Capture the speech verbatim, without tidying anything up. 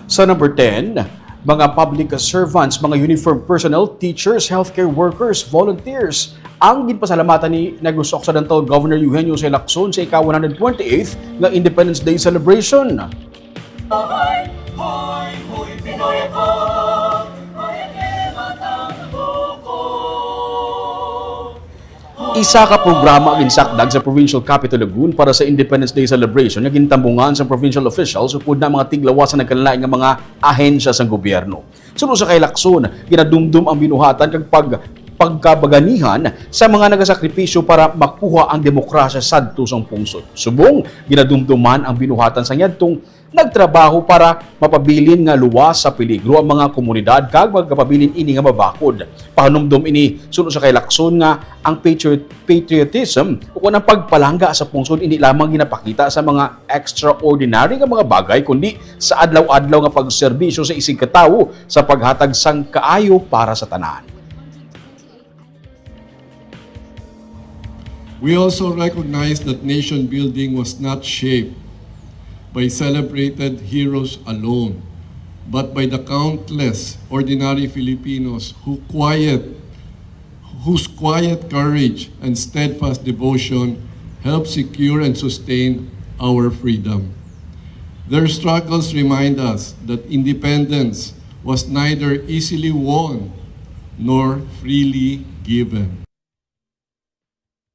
Sa number ten, mga public servants, mga uniform personnel, teachers, healthcare workers, volunteers, ang ginpasalamatan ni Negros Occidental Governor Eugenio C. Lacson sa ika-one hundred twenty-eighth nga Independence Day celebration. Hoy, hoy, hoy, Pinoy ako! Hoy, ako! Isa ka programa ang ginsakdag sa Provincial Capitol Lagoon para sa Independence Day celebration nga gintambungan sa provincial officials upod na mga tiglawas sa nagkalain nga mga ahensya sang gobyerno. Suno sa kay Lacson, ginadumdom ang binuhatan kag pag pagkabaganihan sa mga nagasakripisyo para makuha ang demokrasya sadto sang pungsod. Subong, ginadumduman ang binuhatan sa niadtong nagtrabaho para mapabilin nga luwas sa peligro ang mga komunidad kag magapabilin ini nga mabakod. Pahanumdom ini suno sa kay Lacson nga ang patriot- patriotism o ang pagpalangga sa pungsod hindi lamang ginapakita sa mga extraordinary nga mga bagay kundi sa adlaw-adlaw nga pagserbisyo sa isigkatawo sa paghatag sang kaayo para sa tanan. We also recognize that nation building was not shaped by celebrated heroes alone, but by the countless ordinary Filipinos who quiet whose quiet courage and steadfast devotion helped secure and sustain our freedom. Their struggles remind us that independence was neither easily won nor freely given.